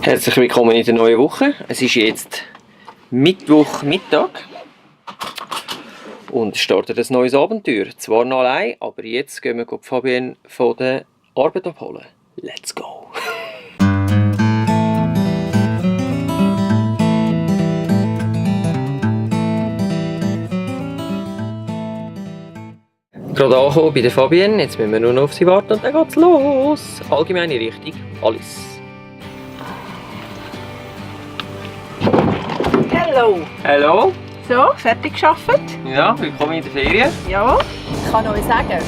Herzlich willkommen in der neuen Woche. Es ist jetzt Mittwochmittag und es startet ein neues Abenteuer. Zwar noch allein, aber jetzt gehen wir Fabienne von der Arbeit abholen. Let's go! Gerade angekommen bei der Fabienne, jetzt müssen wir nur noch auf sie warten und dann geht's los! Allgemeine Richtung Wallis. Hallo! Hallo? So, fertig gearbeitet? Ja, willkommen in der Ferien. Ja. Ich kann euch sagen,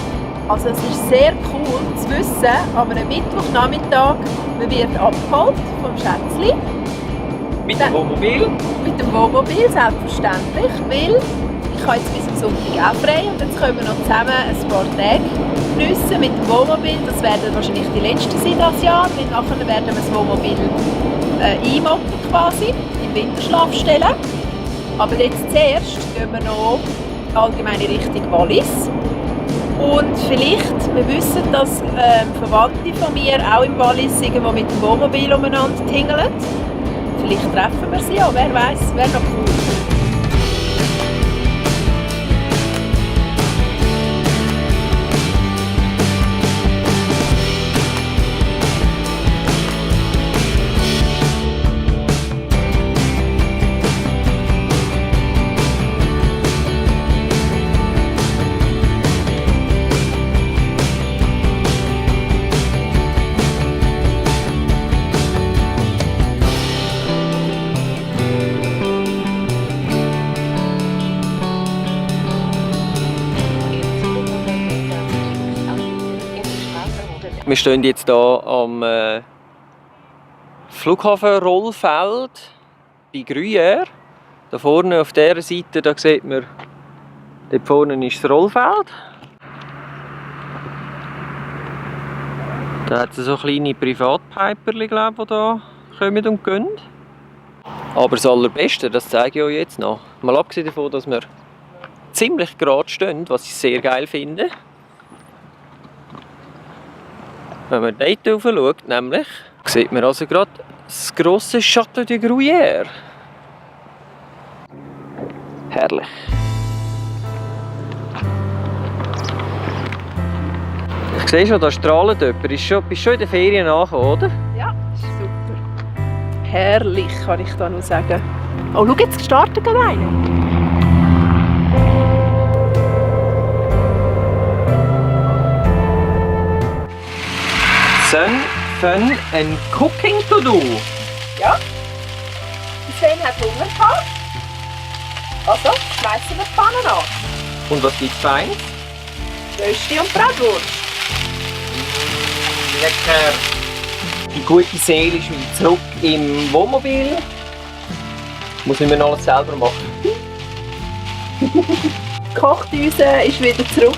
also es ist sehr cool zu wissen, an einem Mittwochnachmittag, man wird abgeholt vom Schätzli. Mit dem Wohnmobil? Mit dem Wohnmobil, selbstverständlich, weil ich habe jetzt bis am Sonntag auch frei und jetzt können wir noch zusammen ein paar Tage geniessen mit dem Wohnmobil. Das werden wahrscheinlich die letzten sein dieses Jahr, weil nachher werden wir das Wohnmobil einmocken quasi, im Winterschlaf stellen. Aber jetzt zuerst gehen wir noch allgemeine Richtung Wallis. Und vielleicht, wir wissen, dass Verwandte von mir auch im Wallis irgendwo mit dem Wohnmobil umeinander tingeln. Vielleicht treffen wir sie ja, wer weiß, wäre noch cool. Wir stehen jetzt hier am Flughafenrollfeld bei Gruyère. Da vorne auf dieser Seite, da sieht man, dort vorne ist das Rollfeld. Da hat es so kleine Privatpiperli, glaube ich, die hier kommen und gehen. Aber das Allerbeste, das zeige ich euch jetzt noch. Mal abgesehen davon, dass wir ziemlich gerade stehen, was ich sehr geil finde. Wenn man dort rauf schaut, nämlich, sieht man also gerade das grosse Château de Gruyère. Herrlich. Ich sehe schon, da strahlt jemand. Bist schon in den Ferien angekommen, oder? Ja, ist super. Herrlich, kann ich da nur sagen. Oh, schau, jetzt startet gerade einer. Sun, Fun and Cooking to do. Ja. Die Sven hat Hunger gehabt. Also, schmeißen wir die Pfanne an. Und was gibt's Feines? Rösti und Bratwurst. Lecker. Die gute Seele ist wieder zurück im Wohnmobil. Ich muss nicht mehr alles selber machen. Die Kochtdüse ist wieder zurück.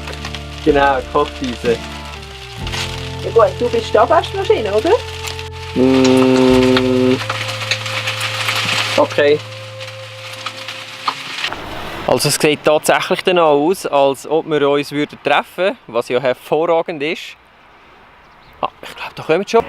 Genau, Kochtdüse. Ja gut, du bist da Waschmaschine, oder? Okay. Also es sieht tatsächlich danach aus, als ob wir uns treffen würden, was ja hervorragend ist. Ah, ich glaube, da kommen wir schon.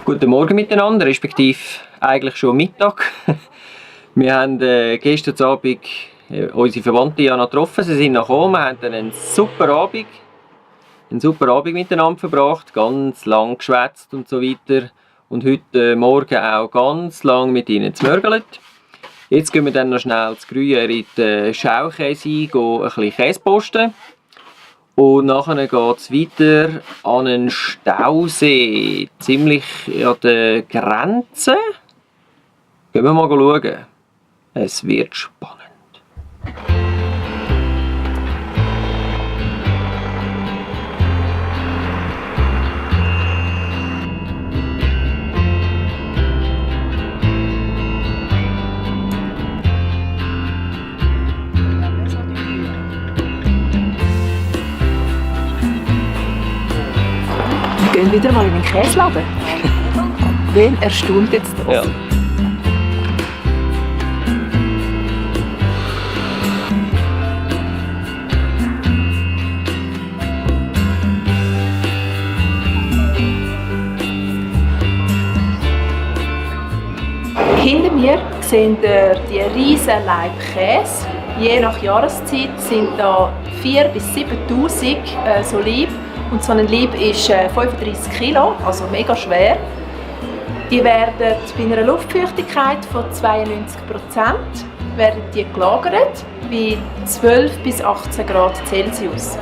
Guten Morgen miteinander, respektive eigentlich schon Mittag. Wir haben gestern Abend unsere Verwandten ja noch getroffen, sie sind noch gekommen, wir haben dann einen super Abend miteinander verbracht, ganz lang geschwätzt und so weiter. Und heute Morgen auch ganz lang mit ihnen gemörgelt. Jetzt gehen wir dann noch schnell zu Gruyère in die Schaukäse ein, ein bisschen Käse posten. Und nachher geht es weiter an einen Stausee, ziemlich an der Grenze. Gehen wir mal schauen. Es wird spannend. Wir gehen wieder mal in den Käseladen. Wen erstaunt jetzt das? Ja. mir seht ihr die riesen Laib Käse. Je nach Jahreszeit sind da 4'000 bis 7'000 so Laib. Und so ein Laib ist 35 Kilo, also mega schwer. Die werden bei einer Luftfeuchtigkeit von 92% werden die gelagert bei 12 bis 18 Grad Celsius.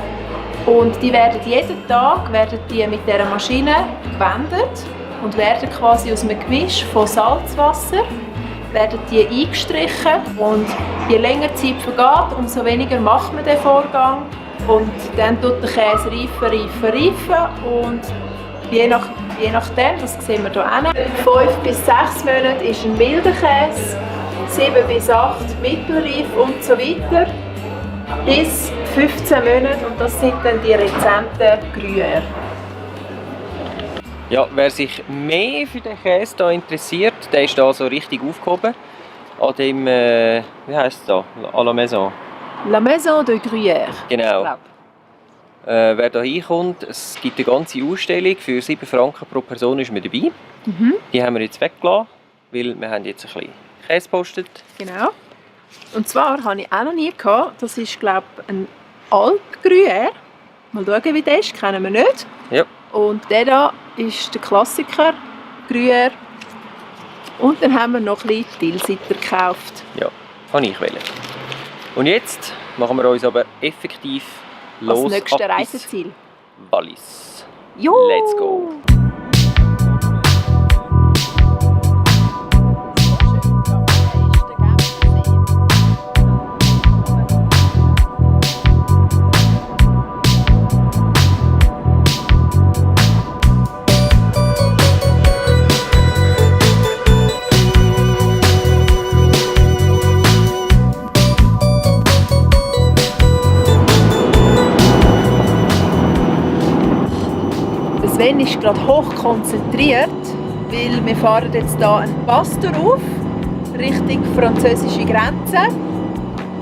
Und die werden jeden Tag mit dieser Maschine gewendet und werden quasi aus einem Gemisch von Salzwasser werden die eingestrichen. Und je länger die Zeit vergeht, umso weniger macht man den Vorgang. Und dann tut der Käse reifen und je nachdem, das sehen wir hier hinten, 5 bis 6 Monate ist ein milder Käse, 7 bis 8 mittelreif und so weiter, bis 15 Monate und das sind dann die rezenten Gruyère. Ja, wer sich mehr für den Käse hier interessiert, der ist hier so richtig aufgehoben. An dem, wie heisst es da? À la Maison. La Maison de Gruyère. Genau. Wer hier hinkommt, es gibt eine ganze Ausstellung. Für 7 Franken pro Person ist man dabei. Die haben wir jetzt weggelassen, weil wir haben jetzt ein bisschen Käse gepostet. Genau. Und zwar habe ich auch noch nie gehabt. Das ist, glaube ich, ein Alp-Gruyère. Mal schauen, wie der ist. Kennen wir nicht. Ja. Und der hier ist der Klassiker Gruyère. Und dann haben wir noch ein bisschen Tilsiter gekauft. Ja, kann ich wählen. Und jetzt machen wir uns aber effektiv los als nächstes Reiseziel. Wallis. Jo! Let's go! Sven ist gerade hoch konzentriert, weil wir fahren jetzt hier einen Pass auf, Richtung französische Grenze.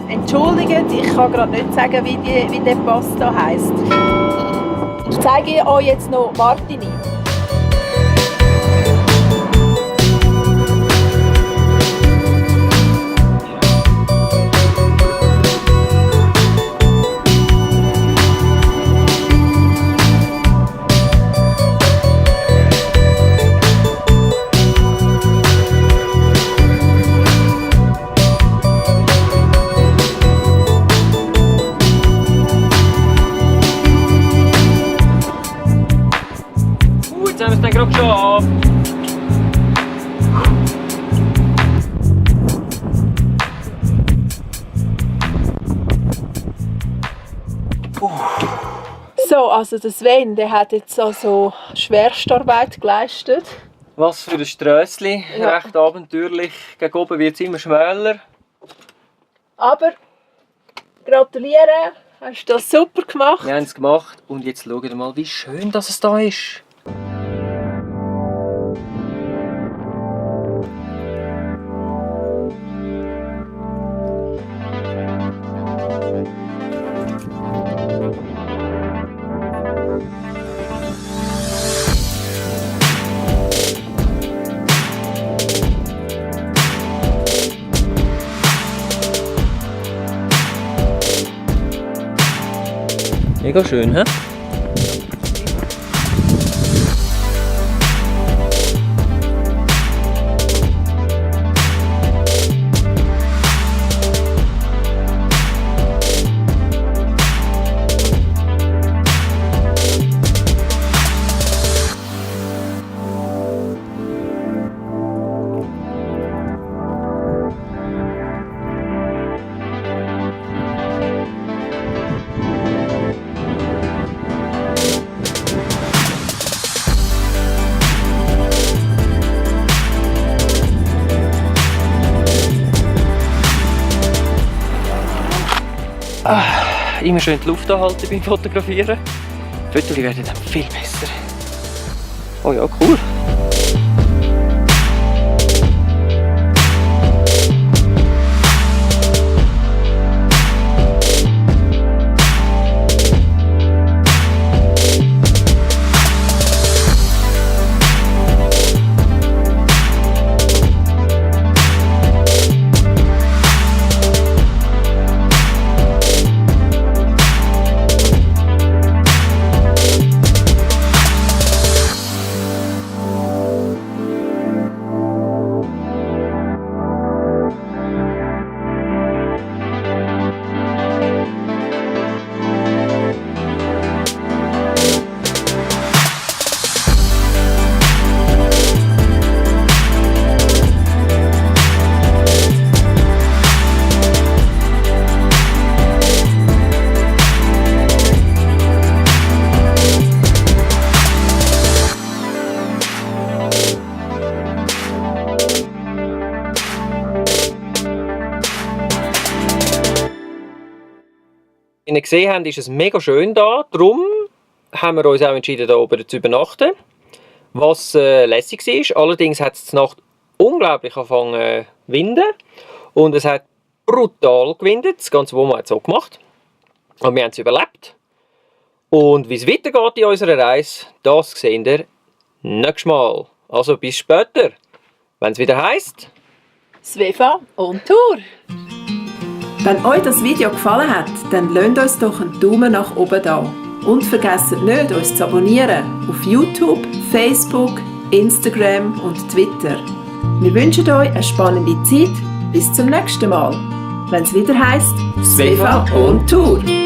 Entschuldigt, ich kann gerade nicht sagen, wie der Pass hier heisst. Ich zeige euch jetzt noch Martigny. Jetzt haben wir es dann gerade schon ab. So, also der Sven, der hat jetzt also Schwerstarbeit geleistet. Was für ein Strössli, Ja. recht abenteuerlich. Gegen oben wird es immer schmäler. Aber gratuliere, hast du das super gemacht. Wir haben es gemacht und jetzt schaut mal, wie schön dass es da ist. Mega schön, hä? Immer schön die Luft anhalten beim Fotografieren. Die Fotos werden dann viel besser. Oh ja, cool. ihr gesehen habt, ist es mega schön da. Darum haben wir uns auch entschieden, hier oben zu übernachten. Was lässig war. Allerdings hat es die Nacht unglaublich angefangen zu winden. Und es hat brutal gewindet. Das ganze Wohnmobil hat es so gemacht. Und wir haben es überlebt. Und wie es weitergeht in unserer Reise, das seht ihr nächstes Mal. Also bis später, wenn es wieder heisst Svefa on Tour! Wenn euch das Video gefallen hat, dann lasst uns doch einen Daumen nach oben da. Und vergesst nicht, uns zu abonnieren auf YouTube, Facebook, Instagram und Twitter. Wir wünschen euch eine spannende Zeit. Bis zum nächsten Mal, wenn es wieder heisst Svefa on Tour!